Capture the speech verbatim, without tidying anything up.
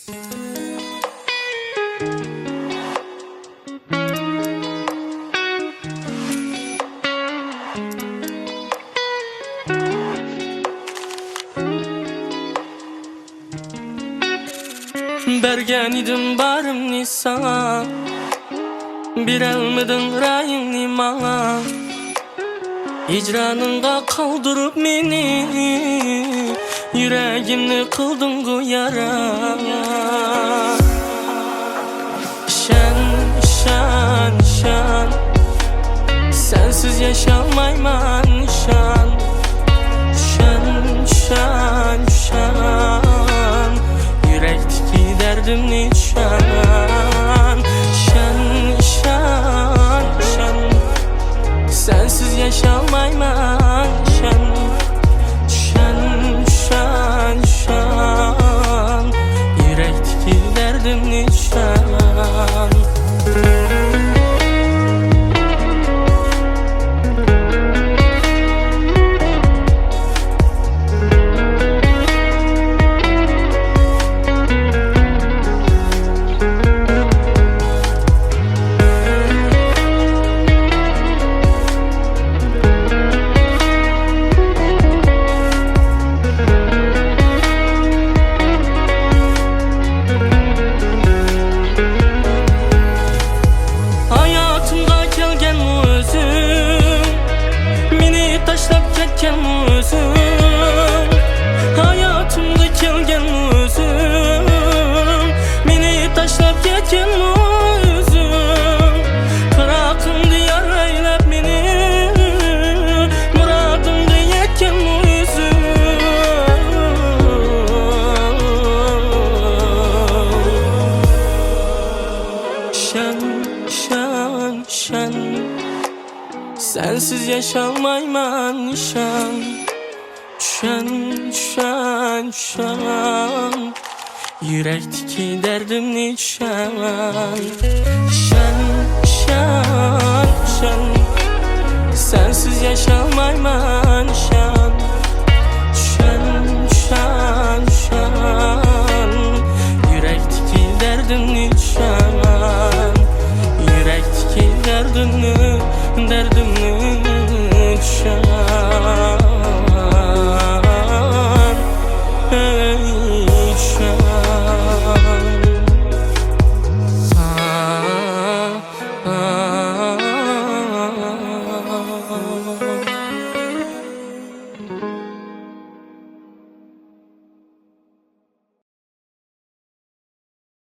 بەرگەن ئىدىم بارىمنى ساڭا، بېرەلمىدىڭ رايىڭنى ماڭا. ھىجرانىڭغا قالدۇرۇپ مېنى، يۈرەگىمنى قىلدىڭغۇ يارا. ئىشەن، ئىشەن، ئىشەن، سەنسىز ياشالمايمەن، ئىشەن. ئىشەن، ئىشەن، ئىشەن، يۈرەكتىكى دەردىمنى چۈشەن. ئىشەن، ئىشەن، ئىشەن، سەنسىز ياشالمايمەن، ئىشەن. چۈشەن، چۈشەن، چۈشەن، يۈرەكتىكى دەردىمنى چۈشەن. ھاياتىمغا كەلگەنمۇ ئۆزۈڭ، مېنى تاشلاپ كەتكەنمۇ ئۆزۈڭ. ھاياتىمغا كەلگەنمۇ ئۆزۈڭ، مېنى تاشلاپ كەتكەنمۇ ئۆزۈڭ. پىراقىڭدا يار ئەيلەپ مېنى، مۇرادىڭغا يەتكەنمۇ ئۆزۈڭ. ئىشەن، ئىشەن، ئىشەن، سەنسىز ياشالمايمەن، ئىشەن. چۈشەن، چۈشەن، چۈشەن، يۈرەكتىكى دەردىمنى چۈشەن. ئىشەن، ئىشەن، ئىشەن، سەنسىز ياشالمايمەن، ئىشەن.